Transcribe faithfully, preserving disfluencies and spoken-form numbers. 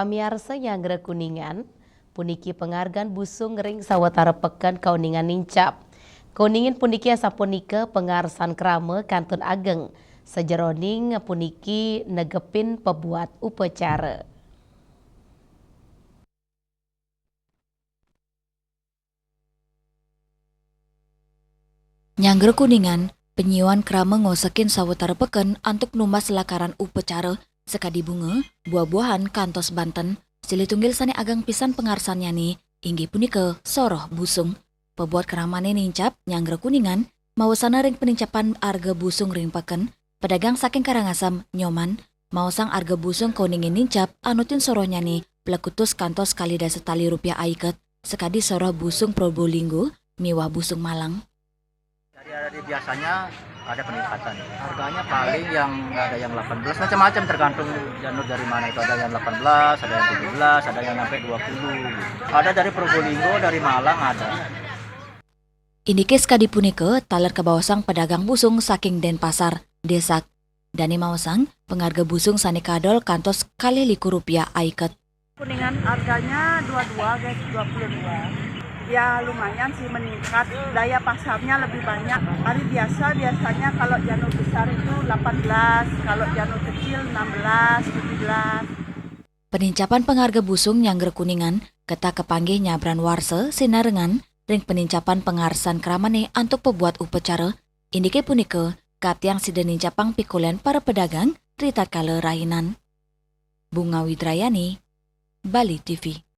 Pamiarsa nyanggra Kuningan, puniki pangargan busung ring sawatara peken kauningan nincap. Kauningin puniki asapunika pangarsan krama kantun ageng, sajeroning puniki negepin pabuat upacara. Nyanggra Kuningan, panyiuan krama ngosekin sawatara peken antuk numbas lakaran upacara sakadi bunga, buah-buahan, kantos banten. Silih tunggil sane ageng pisan pangarsannyane inggih punika soroh busung. Pabuat kramane nincap nyanggra Kuningan, mawasana ring panincapan arga busung ring peken, pedagang saking Karangasem, Nyoman, maosang arga busung kauningin nincap anutin sorohnyane plekutus kantos kalih dasa tali rupiah aiket, sakadi soroh busung Probolinggo miwah busung Malang. Dari hari biasanya ada peningkatan. Harganya paling yang ada yang delapan belas, macam-macam, tergantung janur dari mana itu. Ada yang delapan belas, ada yang tujuh belas, ada yang sampai dua puluh. Ada dari Probolinggo, dari Malang ada. Indike sakadi punika taler kabaosang pedagang busung saking Denpasar, Desak. Dane maosang pangarga busung sane kadol kantos kalih likur rupiah aiket. Kuningan harganya dua dua guys, dua puluh dua. Ya lumayan sih meningkat, daya pasarnya lebih banyak. Hari biasa biasanya kalau janur besar itu delapan belas, kalau janur kecil enam belas, tujuh belas. Panincapan pangarga busung nyanggra Kuningan ketah kapanggih nyabran warsa sinarengan ring panincapan pangarsan kramane antuk pabuat upacara, indike punika katiang sida nincapang pikulen para pedagang ritatkala rahinan. Bunga Widrayani, Bali T V.